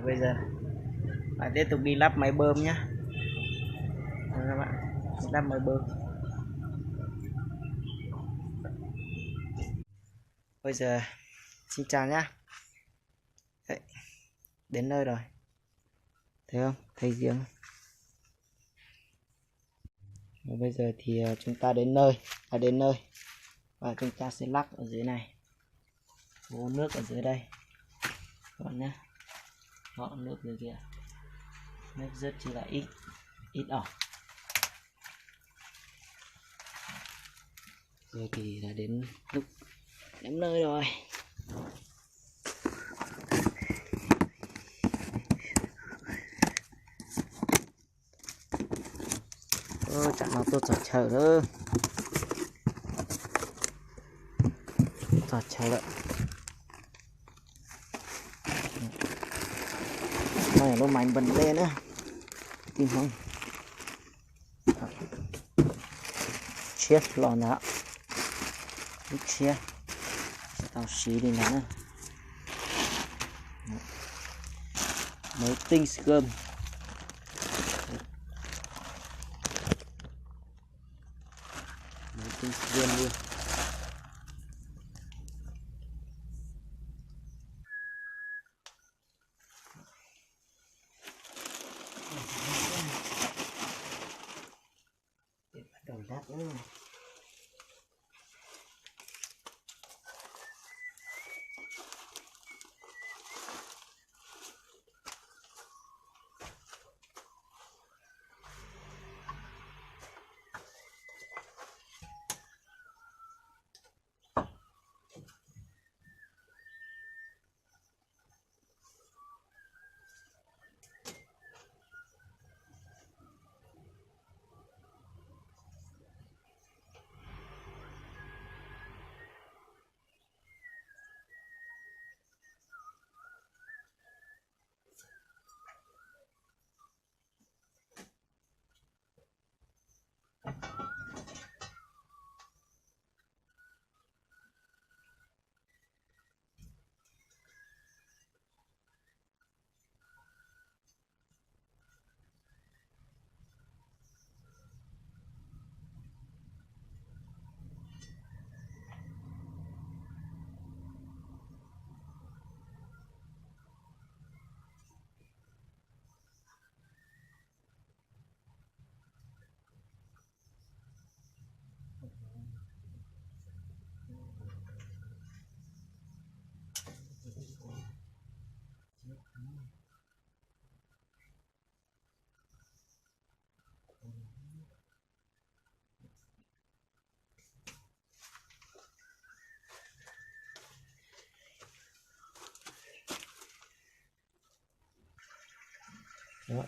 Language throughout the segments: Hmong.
Bây giờ bạn tiếp tục đi lắp máy bơm nhé. Các bạn, lắp máy bơm. Bây giờ, xin chào nhá. Đấy, đến nơi rồi. Thấy không? Thấy giếng. Và bây giờ thì ờ, chúng ta đến nơi, à đến nơi. Và chúng ta sẽ lắp ở dưới này. Có nước ở dưới đây. Các bạn nhé. Đó, nước dưới kia. Nước rất chi là ít, ít ỏi. Giờ thì đã đến lúc đến nơi rồi. Ơ, tsam no tuaj txog chaw lawm. Txog chaw lawm. No yog lub maiv npam dej na. Tij Hmoob. Tshiab los ntag. Lub tshiab tsis tau siv li ntag na. Mới tinh gơm. Mới tinh gơm luôn. Bắt đầu lắp nữa.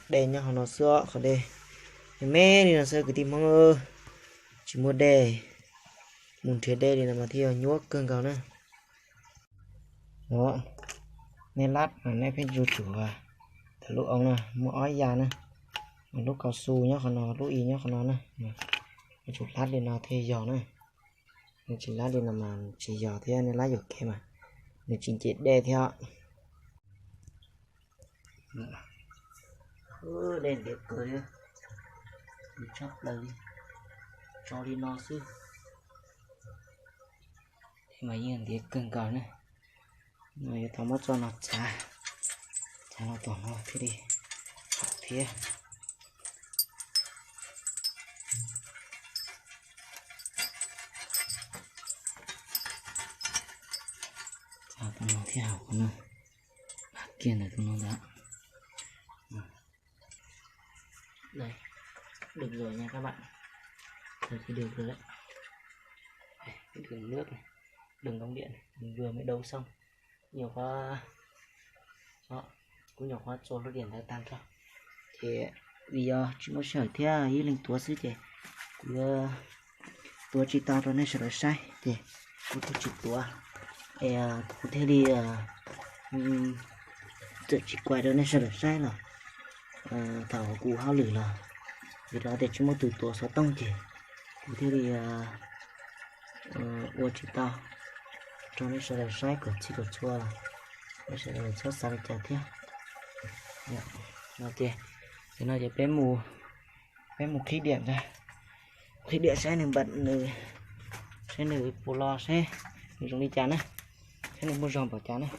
Dej nyob qhov no xwb, qhov dej me me li no xwb kwv tij Hmoob, tsis muaj dej, mus nrhiav dej li no mas thiaj yog nyuaj kawg nkaus na. Nej lab mas nej pheej yuav tsum, thaum lub oo na muaj ob yav na, lub cao su nyob qhov no, lub i nyob qhov no na, yuav tsum lab li no thiaj yog na. Nws tsis lab li no mas tsis yog thiab, nej lab yuam kev mas nws tsis nce dej thiab. Dej ntiav kawg li, tshaj plaws li, tso li no xwb. Dej mas yeej ntiav kawg nkaus na. No yuav tau muab txoj no txav, txav los tom no thiaj li haum thiab. Txav tom no thiaj haum qhov no, kiag ntawm tus no ntag. Đây, được rồi nha các bạn. Rồi thì được rồi đấy. Đây, cái đường nước này, đường ống điện này, mình vừa mới đấu xong. Nhiều khóa, đó, cũng nhiều khóa trôi lốt điện đã tan rồi. Ces vim yog tsis muaj sij hawm thiab ib leeg tuav xwb ces kuv yuav tuav tsis tau rau nej sawv daws saib ces kuv thiaj tsis tuav, es kuv thiaj li txawm tsis kuaj rau nej sawv daws saib los thaum kuv hauj lwm los vim rau tias tsis muaj tus tuav xov tooj ces kuv thiaj li ua tsis tau rau nej sawv daws saib kom txhij kom txhua los nej sawv daws txhob xav li cas thiab. No ces, no ces peb mus, peb mus qhib diam, qhib diam saib nws npam nws, saib nws puas los seb nws zoo li cas na, saib nws muaj zog npaum cas na.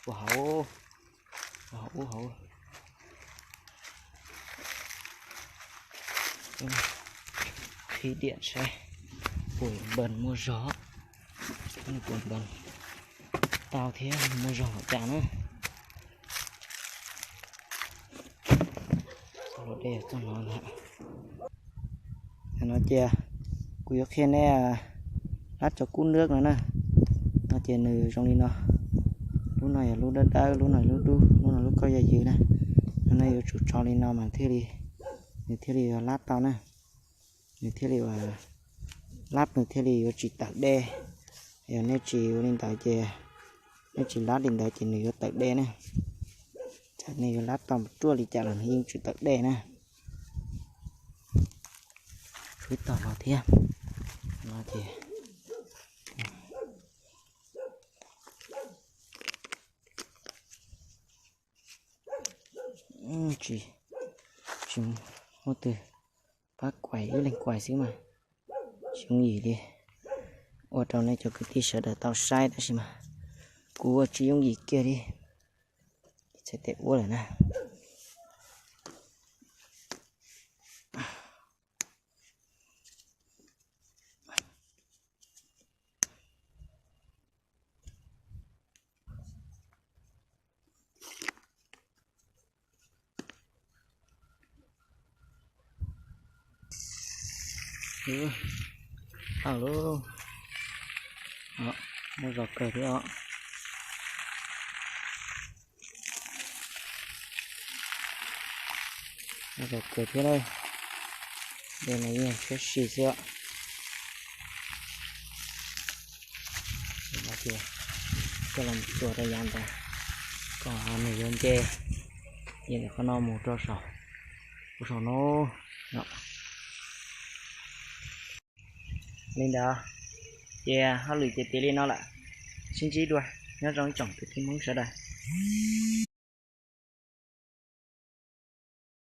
Ua hauv, ua hauv, ua hauv. Qhib diam saib puas npam muaj zog, puas npam tau thiab muaj zog npaum cas na. Txoj hlua dej txoj no ntag. No ces kuv yuav qhia neb lab cov kub nwb no na. No ces nws zoo li no. Lub no yog lub dawb dawb, lub no lub dub, lub no lub kauj yaj ywm na. No nej yuav tsum tso li no mas thiaj li, nws thiaj li yuav lab tau na. Nws thiaj li ua, lab nws thiaj li yuav tsis tawm dej. Yog nej tsis ua li ntawd ces, nej tsis lab li ntawd ces nws yuav tawm dej na. Txawm nej yuav lab tau ruaj li cas los nws yeej tsis tawm dej na. Tshuav ib tog no thiab. No ces tsis, tsis muaj twg pab kuais, ib leeg kuais xwb mas tsis yooj yim li. Ua rau nej cov kwv tij sawv daws tau saib tab sis mas kuv ua tsis yooj yim kiag li. Txhais tes ua lawm na. Au lub, muaj zog kawg thiab os. Muaj zog kawg thiab na. Dej no yeej siab si xwb os. Ces koj los tua rau yav ntawd, kom nws yuav nce, nce ntawm qhov no mus rau saum, rau saum no. Li ntawd, ces hauj lwm ces piav li no lawm. Sib ntsib dua, nyob zoo ib tsoom kwv tij Hmoob sawv daws.